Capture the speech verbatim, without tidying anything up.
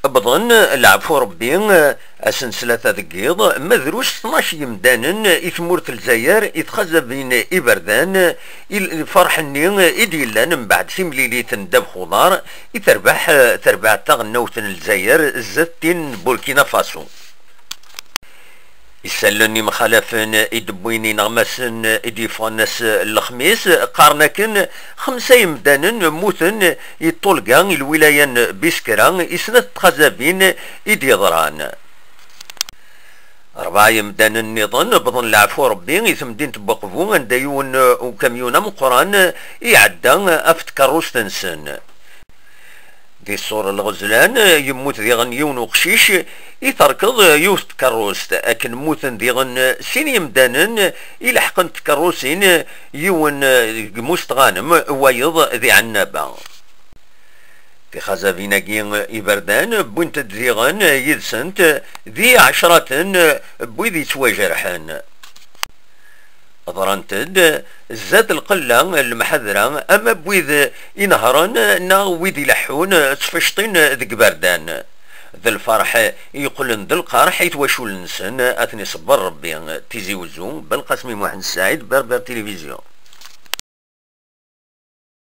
Wwḍen, leɛfu Rebbi, ass n tlata deg yiḍ, ma drus tnac yemdanen i tmurt n Lezzayer, i txazabin iberdan, i lferḥ-nni i d-yellan mbeɛd timlilit n ddabex uḍar, i terbeḥ terbaɛt taɣelnawt n Lezzayer zdat tin n Burkina Faso. Isallen imxalafen i d-wwin ineɣmasen i d-yeffɣen ass n lexmis, qqaren akken xemsa yemdanen mmuten i Ṭulga, i lwilaya n Biskra, i snat txazabin i d-yeḍran. Rebɛa yemdanen nniḍen wwḍen leɛfu Rebbi i temdint n Waqbu, anda yiwen ukamyun ameqqran iɛedda ɣef tkeṛṛust-nsen. Di Ṣṣur Lɣezlan, yemmut diɣen yiwen uqcic, i terkeḍ yiwet tkeṛṛust, akken mmuten diɣen sin yemdanen ileḥqen tkeṛṛusin, yiwen deg Mustɣanem, wayeḍ di Ɛennaba. Tixazabin-agi iberdan wwint-d diɣen yid-sent di ɛecraten n wid yettwajerḥen. Ḍrant-d zdat lqella n lemḥadra, ama n wid inehṛen neɣ wid ileḥḥun ttfecṭin deg iberdan. D lferḥ yeqqlen d lqerḥ i twacul-nsen, ad ten-iṣebber Rebbi. Tizi Wezzu, Belqasmi Muḥend Saɛid, Berber Télévision.